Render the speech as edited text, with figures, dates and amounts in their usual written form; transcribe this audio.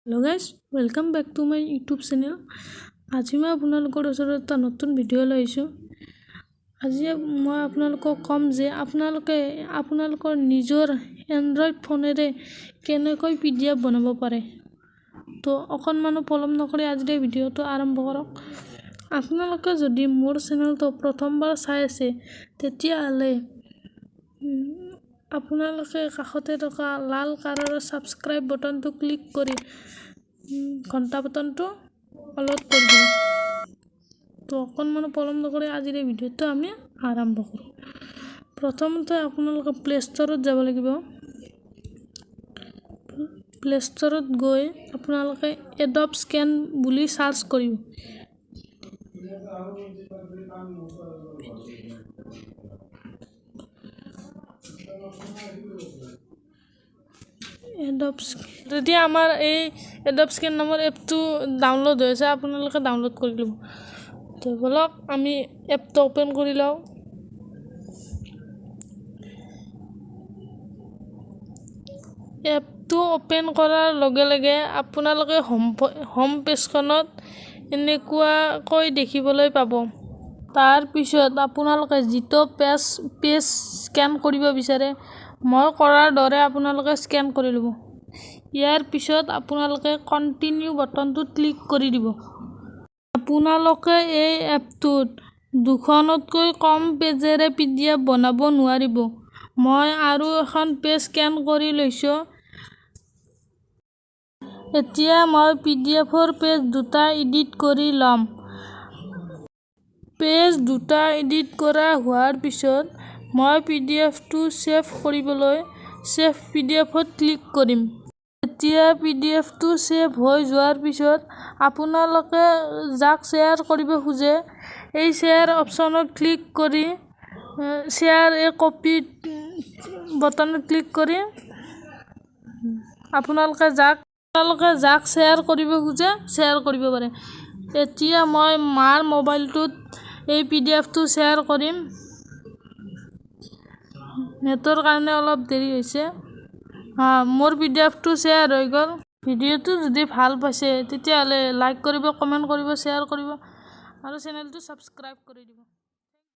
Hello guys, welcome back to my YouTube channel. আজি মই আপোনালোকৰ ওচৰত এটা নতুন ভিডিঅ' লৈ আহিছোঁ। আজি মই আপোনালোকক ক'ম যে আপোনালোকে আপোনালোকৰ নিজৰ এণ্ড্ৰইড ফোনেৰে কেনেকৈ পিডিএফ বনাব পাৰে। তো অকণমানো পলম নকৰি আজিৰ এই ভিডিঅ'টো আৰম্ভ কৰক। আপোনালোকে যদি মোৰ চেনেলটো প্ৰথমবাৰ চাই আছে, তেতিয়াহ'লে আপোনালোকে কাষতে থকা লাল কালাৰৰ ছাবস্ক্ৰাইব বটনটো ক্লিক কৰি ঘণ্টা বটনটো অলত কৰি দিব। তো অকণমানো পলম নকৰি আজিৰ এই ভিডিঅ'টো আমি আৰম্ভ কৰোঁ। প্ৰথমতে আপোনালোকে প্লে' ষ্ট'ৰত যাব লাগিব। প্লে' ষ্ট'ৰত গৈ আপোনালোকে এডব স্কেন বুলি চাৰ্চ কৰিব। এডব, যেতিয়া আমাৰ এই এডব স্কেন নামৰ এপটো ডাউনলোড হৈ আছে, আপোনালোকে ডাউনলোড কৰি ল'ব। তো ব'লক, আমি এপটো অ'পেন কৰি লওঁ। এপটো অ'পেন কৰাৰ লগে লগে আপোনালোকে হোম পেজখনত এনেকুৱাকৈ দেখিবলৈ পাব। তাৰপিছত আপোনালোকে যিটো পেজ স্কেন কৰিব বিচাৰে, মই কৰাৰ দৰে আপোনালোকে স্কেন কৰি ল'ব। ইয়াৰ পিছত আপোনালোকে কণ্টিনিউ বটনটোত ক্লিক কৰি দিব। আপোনালোকে এই এপটোত দুখনতকৈ কম পেজেৰে পিডিএফ বনাব নোৱাৰিব। মই আৰু এখন পেজ স্কেন কৰি লৈছোঁ। এতিয়া মই পিডিএফৰ পেজ দুটা এডিট কৰি ল'ম। পেজ দুটা এডিট কৰা হোৱাৰ পিছত মই পিডিএফটো ছেভ কৰিবলৈ ছেভ পিডিএফত ক্লিক কৰিম। এতিয়া পিডিএফটো ছেভ হৈ যোৱাৰ পিছত আপোনালোকে যাক শ্বেয়াৰ কৰিব খোজে, এই শ্বেয়াৰ অপশ্যনত ক্লিক কৰি শ্বেয়াৰ এই কপি বটনত ক্লিক কৰি আপোনালোকে যাক শ্বেয়াৰ কৰিব খোজে, শ্বেয়াৰ কৰিব পাৰে। এতিয়া মই মাৰ মোবাইলটোত এই পিডিএফটো শ্বেয়াৰ কৰিম। নেটৰ কাৰণে অলপ দেৰি হৈছে। মোৰ পিডিএফটো শ্বেয়াৰ হৈ গ'ল। ভিডিঅ'টো যদি ভাল পাইছে, তেতিয়াহ'লে লাইক কৰিব, কমেণ্ট কৰিব, শ্বেয়াৰ কৰিব আৰু চেনেলটো ছাবস্ক্ৰাইব কৰি দিব।